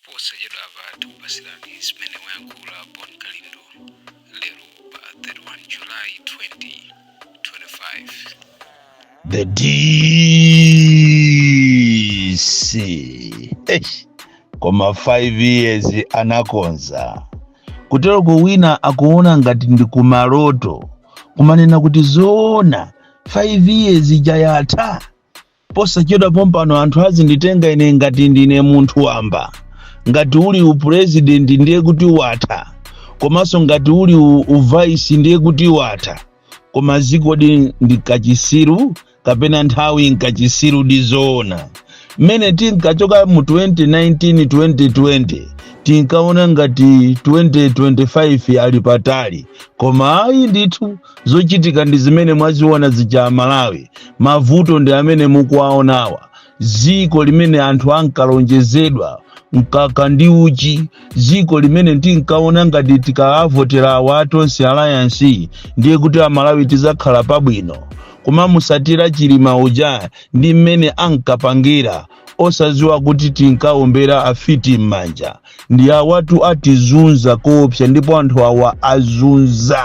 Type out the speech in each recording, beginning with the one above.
Posachedwapa tikupasirani zimene wayankhula Bon Kalindo lero pa 31 July 2025. The DC. Eish. Koma 5 years anakonza kutero wina akuona ngati ndi kumaloto, kumanena kuti zoona 5 years ija yatha posachedwa pompano. Anthu azinditenga ine ngati ndine munthu wamba. Ngati uli upresident, ndiye kuti watha, komanso ngati uli uvice, ndiye kuti watha. Koma zikodi ndi kachisiru kapena nthawi nkachisiru? Dizoona, mmene tinkachoka mu 2019, 2020, tinkaona ngati 2025 ali patali, koma ayi ndithu, zochitika ndi zimene mwaziona zija. Malawi, mavuto ndi amene mukuwaonawa. Ziko limene anthu ankalonjezedwa mkaka ndi uchi, ziko limene tinkaona ngati tikawavotera awa Tonse Alliance, ndiye kuti Amalawi tizakhala pabwino. Koma musatira Chilima uja ndi mmene ankapangira, osaziwa kuti tinkaombera afiti m'manja. Ndi awatu atizunza koopsa, ndipo anthu awa azunza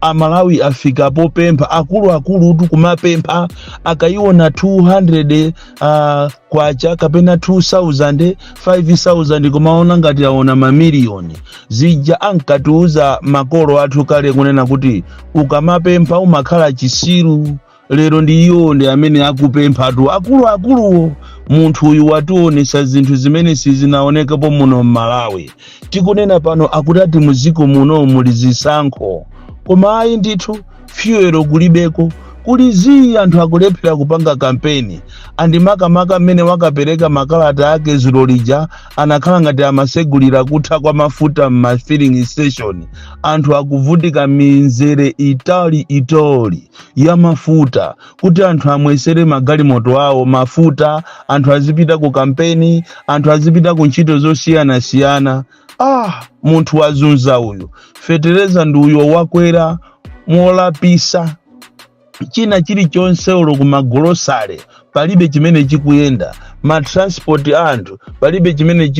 Amalawi. Afika popempha, akuluakulutu kumapempha akayiona 200 kwacha kapena 2000, 5000, kumaona ngati aona mamiliyoni. Zija ankatiuza makolo athu kale kunena kuti ukamapempha umakhala chisiru, lero ndi iwo ndi amene akupemphatu, akuluakuluwo. Munthu uyu wationesa zinthu zimene sizinaonekapo muno m'Malawi. Tikunena pano akuti ati muziko muno muli zisankho, koma ayi ndithu, fuel kulibeko, kuli zii, anthu akulephera kupanga kampeni. Andimakamaka mmene wakapereka makalata ake zulo lija, anakhala ngati amasegulira kutha kwa mafuta m'ma filling station. Anthu akuvutika, mizere itali itali ya mafuta kuti anthu amwesere magalimoto awo mafuta, anthu azipita ku kampeni, anthu azipita ku ntchito zosiyanasiyana. Ah, munthu wazunza uyu. Fetereza ndi uyo wakwera molapisa. China chilichonse, ulo kumagolosale palibe chimene chikuyenda. Matransport anthu palibe chimene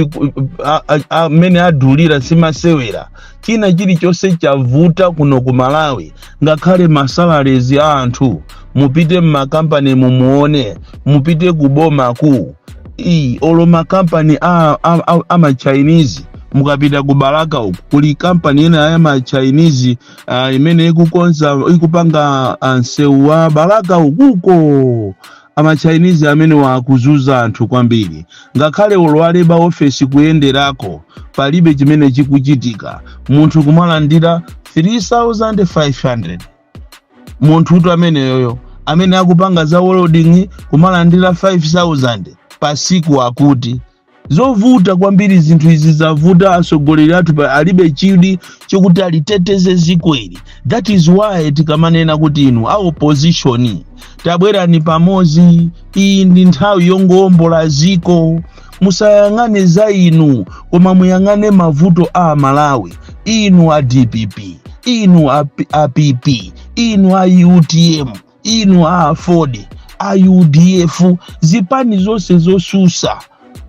amene adulira, simasewera. China chilichonse chavuta kuno ku Malawi, ngakhale masalaries a anthu. Mupite mmakampani mumuone, mupite kuboma ku olo makampani a machinese. Mukapita ku Balaka uku kuli kampani ina ya machinese imene ikukonza, ikupanga msewu wa Balaka ukuko. Amachinese amene wakuzuza anthu kwambiri. Ngakhale olo a labour office kuyenderako palibe chimene chikuchitika. Munthu kumalandira 3500, munthutu ameneyoyo amene akupanga za welding kumalandira 5000 pasiku. Akuti zovuta kwambiri, zinthu izi zavuta. Atsogoleri athu alibe chidwi chokuti aliteteze ziko ili. That is why tikamanena kuti inu a opposition, tabwerani pamodzi, iyi ndi nthawi yongowombola ziko. Musayang'ane za inu, koma muyang'ane mavuto a Malawi. Inu a DPP, inu a PP, inu a UTM, inu a AFORD, a UDF, zipani zonse zosusa,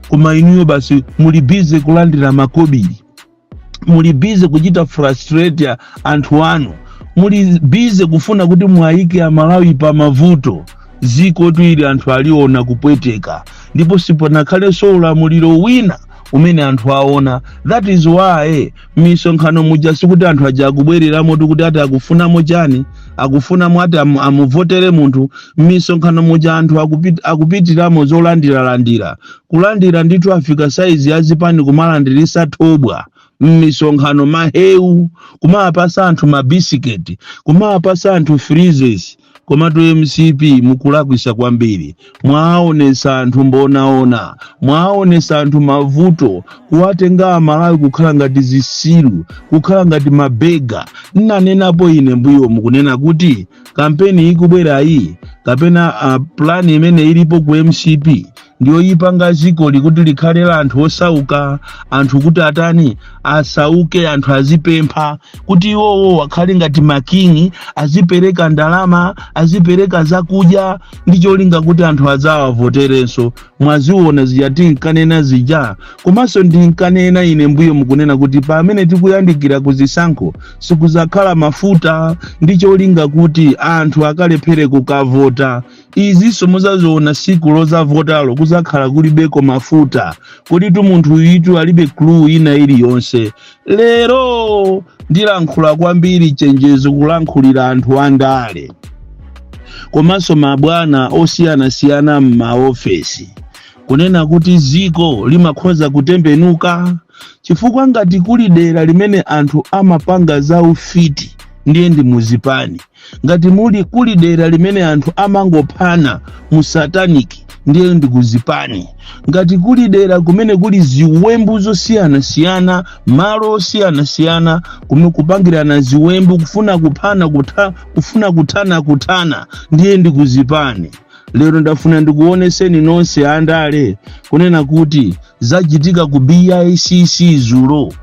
koma inuyo basi muli busy kulandira makobiri, muli busy kuchita frustrate anthu anu, muli busy kufuna kuti mwayike Amalawi pa mavuto. Ziko twili anthu aliona kupweteka, ndipo sipanakhalenso ulamuliro wina umene anthu aona. That is why misonkhano muja sikuti anthu aja akubwereramo kuti ati akufunamo chani, akufunamo ati amuvotere munthu. Misonkhano muja anthu akupitiramo zolandiralandira, kulandira ndithu. Afika saizi ya zipani kumalandirisa thobwa mmisonkhano, mahewu, kumapasa anthu mabisiketi, kumapasa anthu freezes. Komatu MCP mukulakwisa kwambiri. Mwaonesa anthu mbonaona, mwaonesa anthu mavuto, kuwatenga Amalawi kukhala ngati zisilu, kukhala ngati mabega. Nnanenapo ine mbuyo mukunena kuti kampeni ikubwerayi kapena plan imene ilipo ku MCP Ndiyoyipanga zikoli kuti likhale la anthu osauka, anthu kuti atani, asauke, anthu azipempha, kuti iwowo akhale ngati makingi, azipereka ndalama, azipereka zakudya, ndi cholinga kuti anthu adzawavoterenso. Mwaziona zija tinkanena zija? Komanso ndinkanena ine mbuyo mukunena kuti pamene tikuyandikira kuzisankho sikuzakhala mafuta, ndi cholinga kuti anthu akalephere kukavota. Izinso muzaziona siku lozavotalo, kuzakhala kulibeko mafuta. Kodi tu munthu itu alibe clue ina iliyonse. Lero ndilankhula kwambiri chenjezo, kulankhulira anthu andale komanso mabwana osiyanasiyana m'maofesi, kunena kuti ziko limakhoza kutembenuka, chifukwa ngati kuli dera limene anthu amapanga za ufiti, ndiye ndi muzipani. Ngati muli kuli dera limene anthu amangophana mu satanic, ndiye ndi kuzipani. Ngati kuli dera kumene kuli ziwembu zosiyanasiyana, malo osiyanasiyana kume kupangirana ziwembu, kufuna kuphana, kufuna kuthana kuthana, ndiye ndi kuzipani. Lero ndafuna ndikuoneseni nonse andale kunena kuti zachitika ku BICC zulo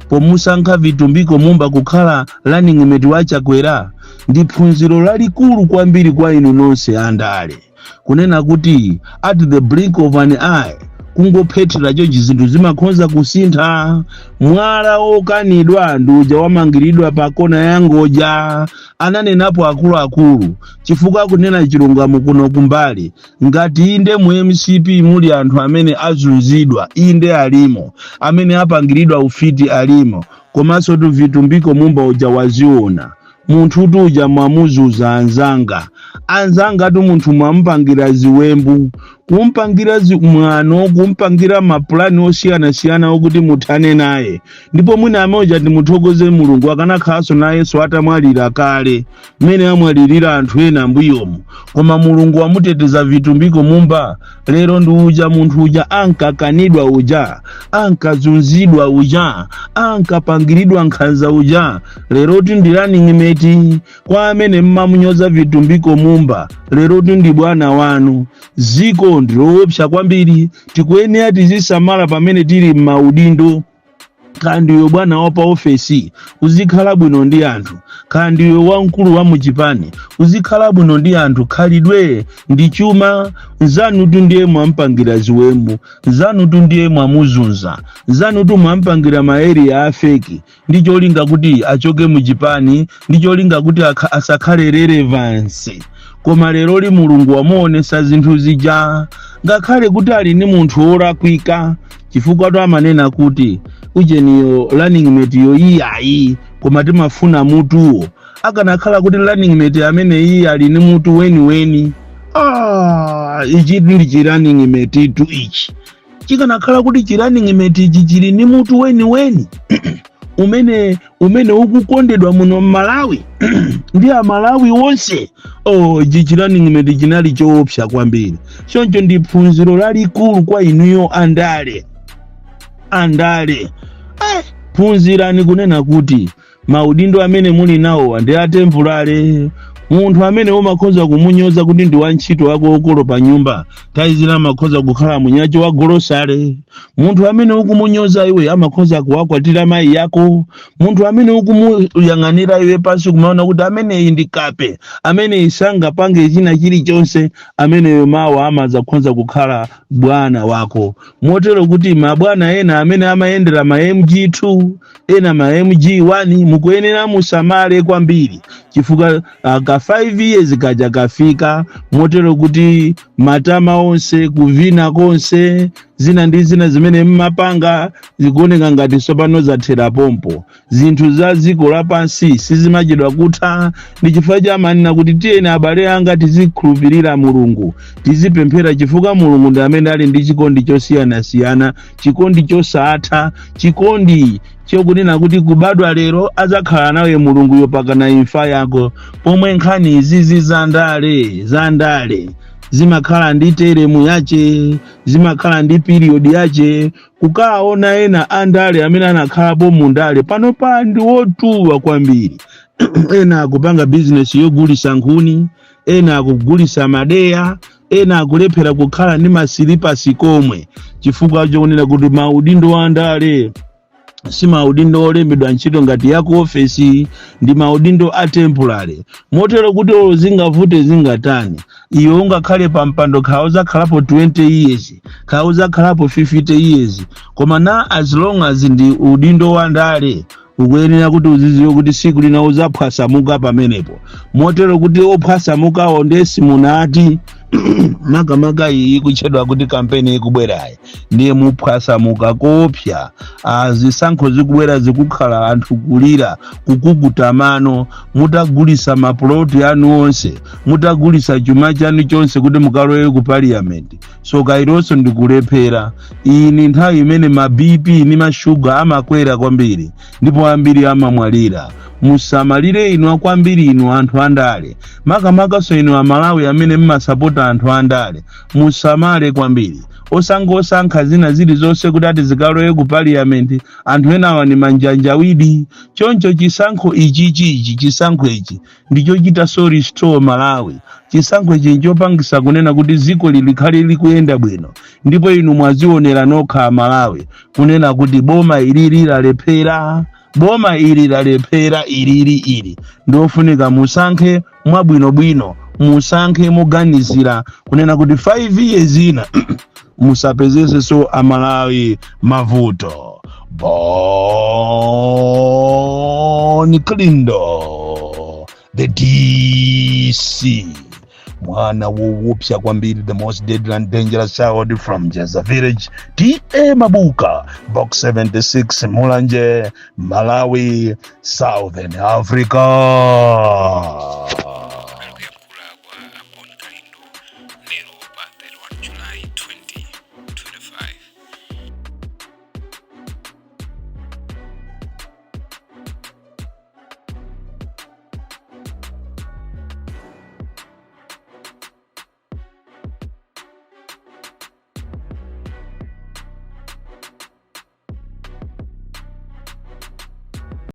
pomusankha Vitumbiko Mumba kukhala running mate wa Chakwera ndi phunziro lalikulu kwambiri kwa inu nonse andale, kunena kuti at the blink of an eye, kungophethera chonchi, zinthu zimakhoza kusintha. Mwala wokanidwa ndi uja wamangiridwa pa kona ya ngodya, ananenapo akuluakulu, chifukwa akunena chilungamo kuno kumbali. Ngati inde mu MCP muli anthu amene azunzidwa, inde alimo, amene apangiridwa ufiti alimo, komanso tu Vitumbiko Mumba uja waziona. Munthu tu uja mwamuzuza anzanga, anzanga tu munthu mwamupangira ziwembu, kumpangira mwano, kumpangira mapulani osiyanasiyana okuti muthane naye. Ndipo mwina amene timuthokoze Mulungu, akanakhalanso nayenso atamwalira kale mmene amwalirira anthu ena mbuyomu, koma Mulungu wamuteteza Vitumbiko Mumba. Lero ndi uja munthu uja ankakanidwa uja, ankazunzidwa uja, ankapangiridwa nkhanza uja, lero ndi running mate kwa amene mmamunyoza Vitumbiko Mumba. Lero ndi bwana wanu. Ziko ndiloopsa kwambiri, tikuyenera tizisamala pamene tili m'maudindo. Kaya ndiwe bwana wa pa ofesi, uzikhala bwino ndi anthu. Kaya ndiwe wamkulu wa muchipani, uzikhala bwino ndi anthu. Khalidwe ndi chuma. Nzanutu ndiye mwampangira ziwembu, nzanutu ndiye mwamuzunza, nzanutu mwampangira ma area a fake ndi cholinga kuti achoke muchipani, ndi cholinga kuti asakhale relevance. Koma leroli Mulungu wamuonesa zinthu zija, ngakhale kuti ali ndi munthu wolakwika, chifukwa to amanena kuti ujeniyo running mate yo iyayi, koma timafuna mutuwo. Akanakhala kuti running mate amene iye ali ndi mutu weniweni, ah, ichi ndi chi running mate tu ichi. Chikanakhala kuti chi running mate ichi chili ndi mutu weniweni umene ukukondedwa muno mMalawi ndi Amalawi wonse, oh, ichi chi running mate chinali choopsa kwambiri. Choncho ndi phunziro lalikulu kwa inuyo andale. Andale, phunzirani kunena kuti maudindo amene muli nawo ndi a temporary. Munthu amene umakhoza kumunyoza kuti ndi wantchito wako wokolopa nyumba, nthawi zina amakhoza kukhala munyacho wa golosale. Munthu amene ukumunyoza iwe amakhoza kuwakwatira mayi yako. Munthu amene ukumuyang'anira iwe pansi, kumaona kuti ameneyi ndi kape, ameneyi sangapange china chilichonse, ameneyo mawa amadzakhoza kukhala bwana wako. Motero kuti mabwana ena amene amayendera ma MG2, ena ma MG1, mukuyenera musamale kwambiri, chifukwa ka 5 years kaja kafika. Motero kuti matama onse, kuvina konse, zina ndi zina zimene mmapanga zikuoneka ngati tsopano zathera pompo. Zinthu za dziko lapansi sizimachedwa kutha. Ndi chifukwa chamanena kuti tiyeni abale anga tizikhulupirira Mulungu, tizipemphera, chifukwa Mulungu ndi amene ali ndi chikondi chosiyanasiyana, chikondi chosatha, chikondi chokunena kuti kubadwa lero adzakhala nawe Mulunguyo pakana imfa yako. Pomwe nkhani izizi zandale, zandale zimakhala ndi term yache, zimakhala ndi period yache. Kukaona ena andale amene anakhalapo mundale pano pa ndi wotuwa kwambiri. Ena akupanga bizinesi yogulisa nkhuni, ena akugulisa madeya, Ena akulephera kukhala ndi masilipasi komwe chifukwa chokunena kuti maudindo andale si maudindo olembedwa ntchito ngati ya ku ofesi, ndi maudindo a temporary. Motero kuti olo zingavute zingatani, iwe ungakhale pa mpando khala uzakhalapo 20 years, khala uzakhalapo 50 years, koma na as long as ndi udindo wa ndale, ukuyenera kuti uziziwe kuti siku lina uzaphwasamuka pamenepo. Motero kuti ophwasamukawo ndiye simunati, makamaka iyi ikutchedwa kuti kampeni ikubwerayi, ndiye muphwasamuka kopsa. Zisankho zikubwera zikukhala anthu kulira, kukukuta mano, mutagulisa mapuloti anu onse, mutagulisa chuma chanu chonse kuti mukalowe ku parliament. So kailonso ndikulephera. Iyi ni nthawi imene ma BP ndi mashuga amakwera kwambiri ndipo ambiri amamwalira. Musamalire inu kwambiri, inu anthu andale, makamakaso inu Amalawi amene mmasapota anthu andale, musamale kwambiri. Osangosankha zina zilizonse kuti ati zikalowe ku parliament. Anthu enawa ni manjanjawidi. Choncho chisankho ichichi, chisankho ichi ndichochita so restore Malawi. Chisankho ichi nchopangisa kunena kuti dziko likhale likuyenda bwino. Ndipo inu mwazionera nokha Amalawi kunena kuti boma ilili lalephera, boma ili lalephera, ilili ili. Ndiofunika musankhe mwabwinobwino, musankhe muganizira kunena kuti 5 years ina musapezesenso Amalawi mavuto. Bon Kalindo, the DC, mwana woopsa kwambiri, the most deadly and dangerous child from Jeza Village, T/A Mabuka, Box 76, Mulanje, Malawi, Southern Africa.